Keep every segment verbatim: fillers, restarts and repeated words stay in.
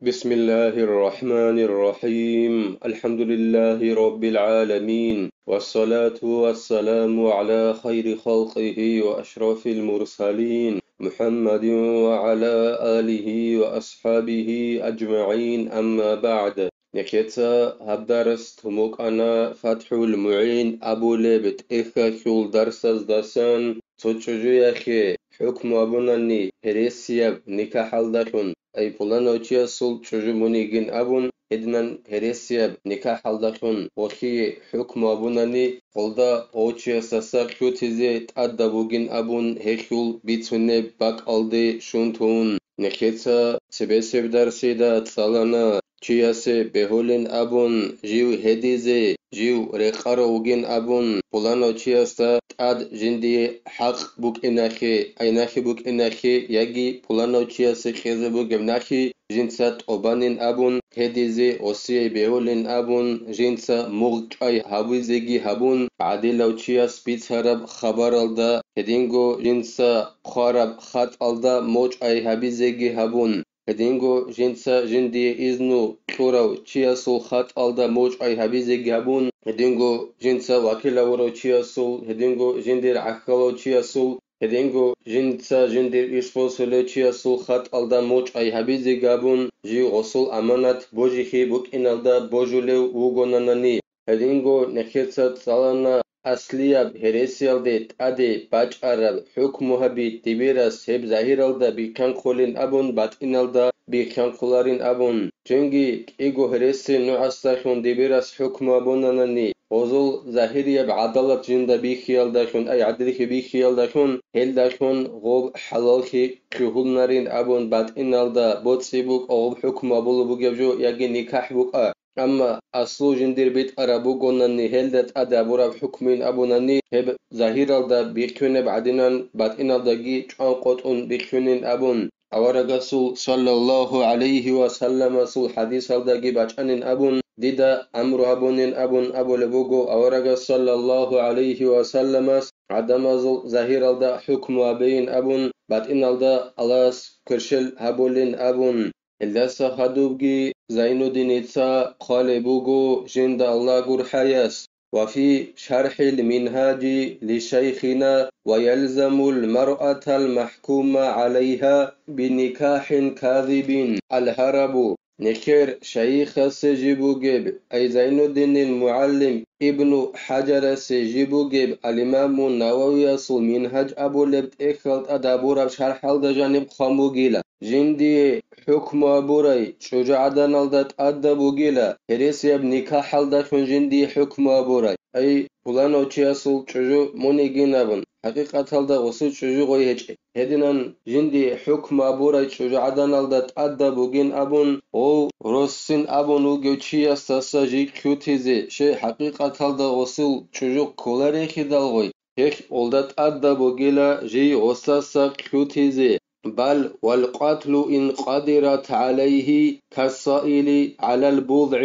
بسم الله الرحمن الرحيم. الحمد لله رب العالمين. والصلاة والسلام على خير خلقه وأشرف المرسلين محمد وعلى آله وأصحابه أجمعين. أما بعد. Нехеца гьаб дарс тумукъана ФатхӀул МугӀин абулеб тӀехьалъул дарсаздасан. Цо чӀужуяхъе хӀукму абунани гьересияб никахӀалдалъун, ай пуланав чиясул чӀужу мун йигин абун, гьединан гьересияб никахӀалдалъун гъолъие хӀукму абунани, гъолда гъов чиясдаса лъутизе тӀадаб бугин абун гьелъул бицунеб бакӀалде щун тун. Нехеца цебесеб дарсида цӀалана, чиясе бегьулин абун жив гьедизе, жив рекъарав вугин абун, пуланав чиясда тӀад жиндие хӀакъ букӀинахъе, ай нахъе букӀинахъе, яги пуланав чиясе кьезе бугеб нахъе жинца тӀобанин абун, гьедизе гъосие бегьулин абун, жинца мугъ чӀвай гьабизеги гьабун, гӀадилав чияс бицараб хабаралда, гьединго жинца хъвараб хатӀалда мочӀай гьабизеги гьабун, гьединго жинца жиндие изну кьурав чиясул хатӀалда мочӀай гьабизеги гьабун, гьединго жинца вакил гьавурав чиясул, гьединго жиндир гӀахьалав чиясул, гьединго жинца жиндир иш босулев чиясул хатӀалда мочӀай гьабизеги гьабун, жив гъосул аманат божихьи букӀиналда божулев вугонанани. Гьединго нехеца цӀалана аслияб гьересиялде тӀаде бачӀараб хӀукму гьаби дибирас гьеб загьиралда бихьанхъулин абун, батӀиналда бихьанхъуларин абун. Цинги кӀиго гьереси нугӀасдалъун дибирас хӀукму абунанани, гъозул загьирияб гӀадалат жинда бихьиялдалъун, ай гӀадиллъи бихьиялдалъун, гьелдалъун гъоб хӀалаллъи лъугьунарин абун, батӀиналда боцӀи букӀа гъоб хӀукму абулеб бугеб жо яги никахӀ букӀа. Амма аслу жиндир битӀараб бугонани, гьелда тӀаде абураб хӀукмуйин абунани, гьеб загьиралда бихьунеб гӀадинан, батӀиналдаги чӀванкъотӀун бихьунин абун, аварагасул саллаллагьу гӀалайгьи ва салламасул хӀадисалдаги бачӀанин абун, дида амру гьабунин абун абулеб буго аварагас саллаллагьу гӀалайгьи ва салламас, гӀадамазул загьиралда хӀукму гьабейин абун, батӀиналда Аллагьас кверщел гьабулин абун. Гьелдаса хадубги Зайнуддиница хъвалеб буго жинда Аллагь гурхӀаяс: وفي شرح المنهاج لشيخنا: ويلزم المرأة المحكوم عليها بنكاح كاذب الهرب. Нехер шайихасе жиб бугеб, ай Зайнуддинил мугӀалим Ибну ХӀаджарасе жиб бугеб, ал-Имаму Нававиясул Мингьаж абулеб тӀехьалда тӀад гьабураб шархӀалда жаниб хъван бугила. Жиндие хӀукму абурай чӀужугӀаданалда тӀадаб бугила, гьересияб никахӀалдалъун жиндие хӀукму абурай, ай, пуланав чиясул чӀужу мун йигин абун, хӀакъикъаталда гъосул чӀужу гъой гьечӀеб. Гьединан жиндие хӀукму абурай чӀужугӀаданалда тӀадаб бугин абун, гъов россин абун вугев чиясдаса жий лъутизе, щай хӀакъикъаталда гъосул чӀужу кколарейхидал гъой, гьелъ гъолда тӀадаб бугила жий гъосдаса лъутизе. بل والقتل إن قدرت عليه كالسائل على البضع.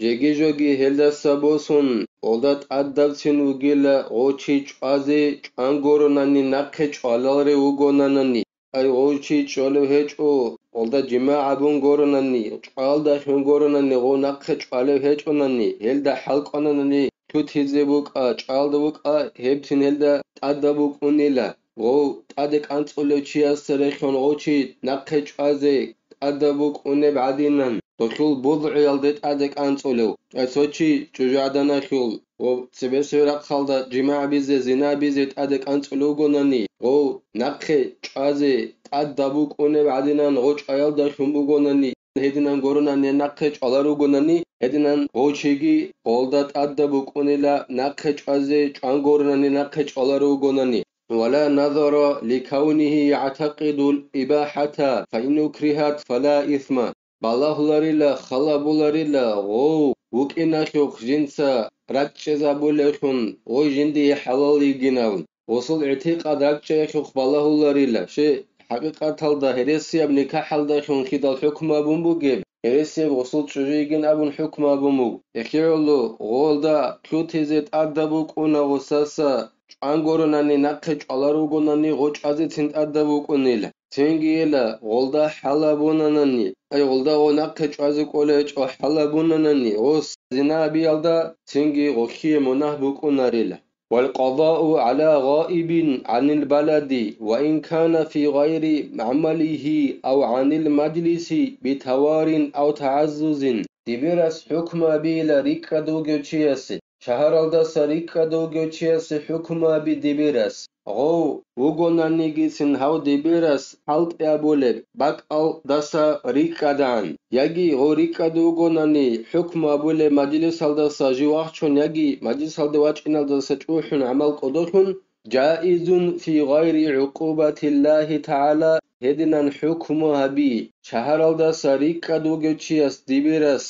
Жеги-жоги гьелдаса босун, гъолда тӀадабцин вугила гъов чи чӀвазе, чӀван гуронани нахъе чӀваларев вугонанани. Ай гъов чи чӀолев гьечӀо, гъолда жимагӀ гьабун гуронани, чӀвалдалъун гуронани, гъов нахъе чӀвалев гьечӀонани, гьелда хӀалкӀвананани лъутизе букӀа, чӀвалда букӀа, гьебцин гьелда тӀадаб букӀунила. Гъов тӀаде кӀанцӀулев чиясда рехун гъов чи нахъе чӀвазе тӀадаб букӀунеб гӀадинан, дохьул будгӀиялде тӀаде кӀанцӀулев. Ай цо чи чӀужугӀаданалъул гъов цебесеб рахъалда жимагӀ бизе, зина бизе тӀаде кӀанцӀулев вугонани, гъов нахъе чӀвазе тӀадаб букӀунеб гӀадинан гъов чӀваялдалъун бугонани, гьединан гуронани нахъе чӀвалар ругонани, гьединан гъов чиги гъолда тӀадаб букӀунила нахъе чӀвазе, чӀван гуронани нахъе чӀвалар ругонани. ولا نظر لكونه يعتقد الإباحة، فإن أكرهت فلا إثم. Балагьуларила, халабуларила, гъов вукӀиналъухъ жинца ракӀчӀезабулевлъун, гъой жиндие хӀалал йигинав. Гъосул гӀитикъад ракӀчӀейхъухъ балагьуларила, щай хӀакъикъаталда гьересияб никахӀалдалъун хидал хӀукму абун бугеб, гьересияб гъосул чӀужу йигин абун хӀукму абун буго. Эхиоло гъолда лъутизе тӀадаб букӀуна гъосаса, чӀван гуронани нахъе чӀвалар ругонани гъов чӀвазецин тӀадаб букӀунила. Цинги ила, гъолда хӀалабунанани, ай гъолда гъо нахъе чӀвазе кӀолечӀо хӀалабунанани, гъос зина абиялда цинги гъохие мунагь букӀунарила. والقضاء على غائب عن البلد وإن كان في غير معمله أو عن المجلس بتوار أو تعزز. Дибирас хӀукму абийила рикӀкӀад вугев чиясе, шагьаралдаса рикӀкӀад вугев чиясе хӀукму аби дибирас. Гъов вугонанигицин гьав дибирас хӀалтӀи абулеб бакӀалдаса рикӀкӀадегӀан, яги гъов рикӀкӀад вугонани хӀукму абулеб мажлисалдаса жив вахчун яги мажлисалде вачӀиналдаса чӀухӀун гӀамал кӀодолъун, جائز في غير عقوبة الله تعالى, гьединан хӀукму гьаби, шагьаралдаса рикӀкӀад вугев чияс дибирас,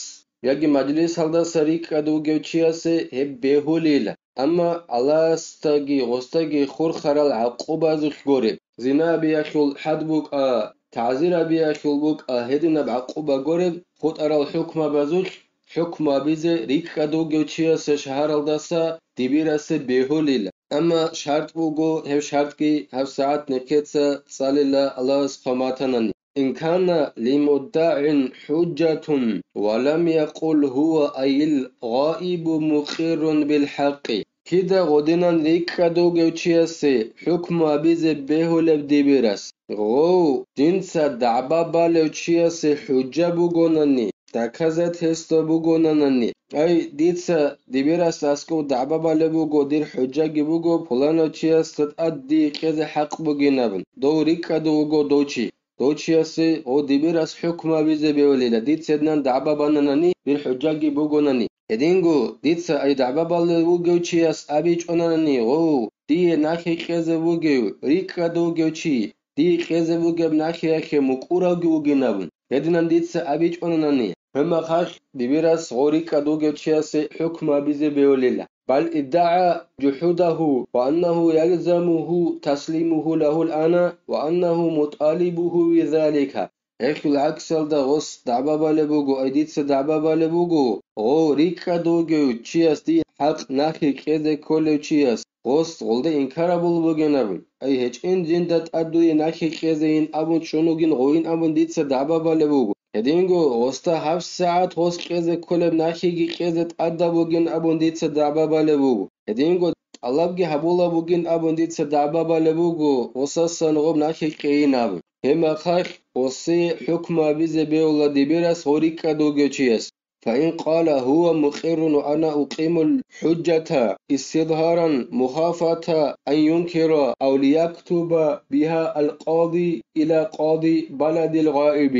яги мажлисалдаса рикӀкӀад вугев чиясе гьеб бегьулила. Амма Аллагьасдаги гъосдаги хурхарал гӀакъубазулъ гуреб, зина абиялъул хӀад букӀа, тагӀзир абиялъул букӀа, гьединаб гӀакъуба гуреб хутӀарал хӀукмабазулъ хӀукму абизе рикӀкӀад вугев чиясе шагьаралдаса дибирасе бегьулила. Амма шартӀ буго, гьеб шартӀги гьабсагӀат нехъеца цӀалила Аллагьас хъван батанани. إن كان لمدع حجة ولم يقل هو أي الغائب مقر بالحق. Кида гъодинан рикӀкӀад вугев чиясе хӀукму абизе бегьулеб дибирас? Гъов, жинца дагӀба балев чиясе хӀужжа бугонани, доказательство бугонанани, ай, дица дибирас аскӀов дагӀба балеб буго, дир хӀужжаги буго, пуланав чиясда тӀад дие кьезе хӀакъ бугин абун, дов рикӀкӀадав вуго дов чи. Дов чиясе гъов дибирас хӀукму абизе бегьулила, дица гьединан дагӀба бананани, дир хӀужжаги бугонани. Гьединго дица ай дагӀба балев вугев чияс абичӀонанани, гъов, дие нахъе кьезе вугев, рикӀкӀадав вугев чи, дие кьезе бугеб нахъеялъе мукӀуравги вугин абун, гьединан дица абичӀонанани, гьебмехалъ дибирас гъов рикӀкӀад вугев чиясе хӀукму абизе бегьулила. بل ادعى جحوده وأنه يلزمه تسليمه له الآن وأنه مطالبه بذلك. Гьелъул гӀаксалда гъос дагӀба балеб буго, ай дица дагӀба балеб буго, гъов рикӀкӀад вугев чияс дие хӀакъ нахъе кьезе кколев чияс, гъос гъолда инкар абулеб бугин абун, ай гьечӀин жинда тӀад дуе нахъе кьезейин абун чӀун вугин гъовин абун дица дагӀба балеб буго. Гьединго гъосда гьабсагӀат гъос кьезе кколеб нахъеги кьезе тӀадаб бугин абун дица дагӀба балеб буго. Гьединго тӀалабги гьабулеб бугин абун дица дагӀба балеб буго, гъосасан гъоб нахъе кьейин абун. Гьебмехалъ гъосе хӀукму абизе бегьула дибирас гъов рикӀкӀад вугев чияс. فإن قال هو مقر وأنا أقيم الحجة استظهارا مخافة أن ينكر أو ليكتب بها القاضي إلى قاضي بلد الغائب.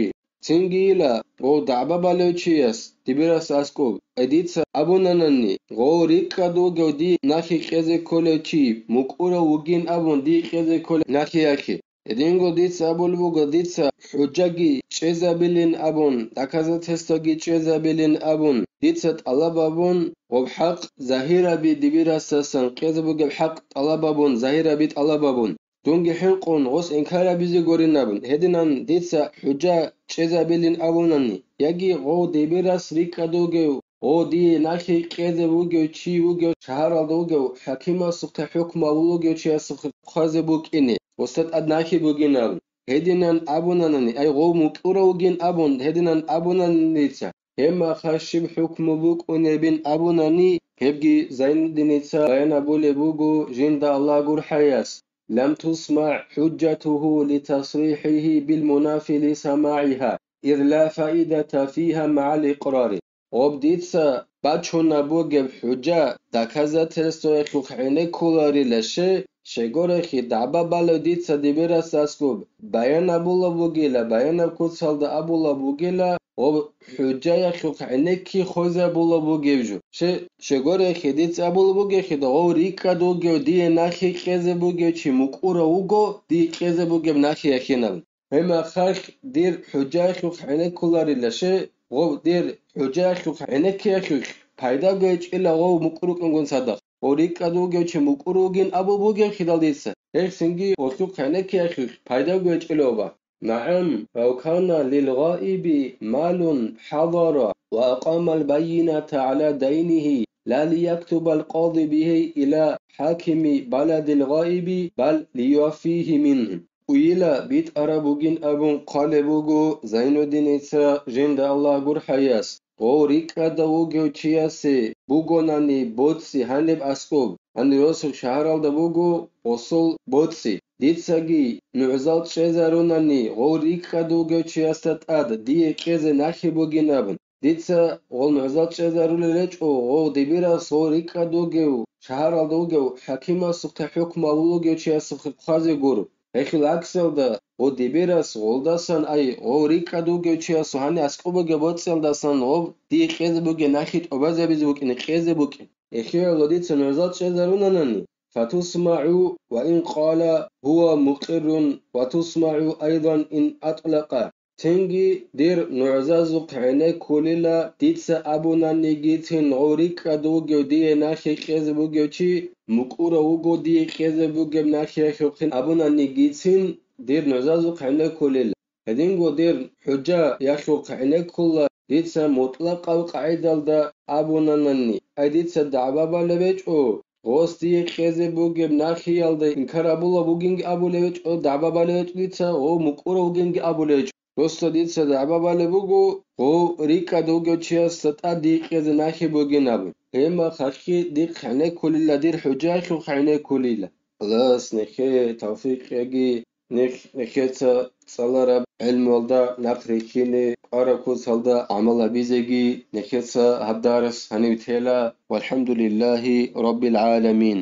Цинги ила, гъов дагӀба балев чияс, дибирас аскӀоб, ай дица абунанани, гъов рикӀкӀад вугев дие нахъе кьезе кколев чи, мукӀурав вугин абун дие кьезе кколеб нахъеялъе. Гьединго дица абулеб буго, дица хӀужжаги чӀезабилин абун, доказательствоги чӀезабилин абун, дица тӀалаб абун, гъоб хӀакъ загьираби дибирасасан кьезе бугеб хӀакъ тӀалаб абун, загьираби тӀалаб абун. Дунги хӀинкъун, гъос инкар абизе гурин абун, гьединан дица хӀужа чӀезабилин абунани, яги гъов дибирас рикӀкӀад вугев, гъов дие нахъе кьезе вугев чи вугев шагьаралда вугев хӀакимасухъе хӀукму гьабулев вугев чиясухъе хъвазе букӀине, гъосда тӀад нахъе бугин абун, гьединан абунанани, ай гъов мукӀурав вугин абун, гьединан абунани дица. Гьебмехалъ щиб хӀукму букӀунебин абунани, гьебги Зайнуддиница баян гьабулеб буго жинда Аллагь гурхӀаяс. لم تسمع حجته لتصريحه بالمنافي لسماعها، إذ لا فائدة فيها مع الإقرار. Гъоб дица бачунеб бугеб хӀужа доказательствоялъухъ гӀенеккуларила, ще, щегорехъи дагӀба балев дица дибирас аскӀоб баян гьабулеб бугила, баянаб куцалда абулеб бугила, гъоб хӀужаялъухъ гӀенекки хвезабулеб бугеб жо. Ще, щегорехъи дица абулеб бугехъи, гъов рикӀкӀад вугев дие нахъе кьезе бугев чи мукӀурав вуго, дие кьезе бугеб нахъеялъин абун. Гьебмехалъ дир хӀужаялъухъ гӀенеккуларила, ще, гъов дир хӀужаялъухъ гӀенеккеялъухъ пайдаго гьечӀила гъов мукӀурукӀунгун цадахъ. Гъов рикӀкӀад вугев чи мукӀур вугин абу бугеб хидал дица, гьелъ цинги гъолъухъ гӀенеккеялъухъ пайдаго гьечӀила оба. نعم، لو كان للغائب مال حضر وأقام البينة على دينه لا ليكتب القاضي به إلى حاكم بلد الغائب بل ليوفيه منه. Уйила битӀараб бугин абун хъвалеб буго Зайнуддиница жинда Аллагь гурхӀаяс, гъов рикӀкӀадав вугев чиясе бугонани боцӀи гьаниб аскӀоб, гьанив росу шагьаралда буго гъосул боцӀи. Дицаги нугӀзал чӀезарунани гъов рикӀкӀад вугев чиясда тӀад дие кьезе нахи бугин абун. Дица гъол нугӀзал чӀезарулел речӀо, гъов дибирас гъов рикӀкӀад вугев, шагьаралда вугев хӀакимасухъе хӀукму гьабулев чиясухъе хъвазе гуро. Гьелъул гӀаксалда, гъов дибирас гъолдасан, ай, гъов рикӀкӀад вугев чиясул гьанив аскӀоб бугеб боцӀиялдасан гъоб дие кьезе бугеб нахи тӀубазабизе букӀине кьезе букӀин. Эхиялъ дица нугӀзал чӀезарунанани, фатусмагӀу ва ин къала гьува мукъиррун ва тусмагӀу айдан ин атӀлакъа. Цинги дир нугӀзазухъ гӀенеккулила, дица абунанигицин гъов рикӀкӀад вугев дие нахи кьезе бугев чи мукӀурав вуго дие кьезе бугеб нахиялъухъин абунанигицин дир нугӀзазухъ гӀенеккулила. Гьединго дир хӀужаялъухъ гӀенеккула, дица мутӀлакъаб къагӀидалда абунанани, ай дица дагӀба балеб гьечӀо, гъос дие кьезе бугеб нахиялда инкар абулеб бугинги абулеб гьечӀо, дагӀба балеб гьечӀо дица, гъов мукӀурав вугинги абулеб гьечӀо. Досда дица дагӀба балеб буго, гъов рикӀкӀад вугев чиясда тӀад дие кьезе нахи бугин абун. Гьебмехалъги дихъ гӀенеккулила, дир хӀужаялъухъ гӀенеккулила. Аллагьас нехее тавфикъ кьеги, нех-, нехеца цӀалараб гӀелмуялда нахъ рихьине, кӀвараб куцалда гӀамал гьабизеги нехеца гьаб дарс гьанив тела. ВалхӀамдулиллагьи раббил гӀаламин.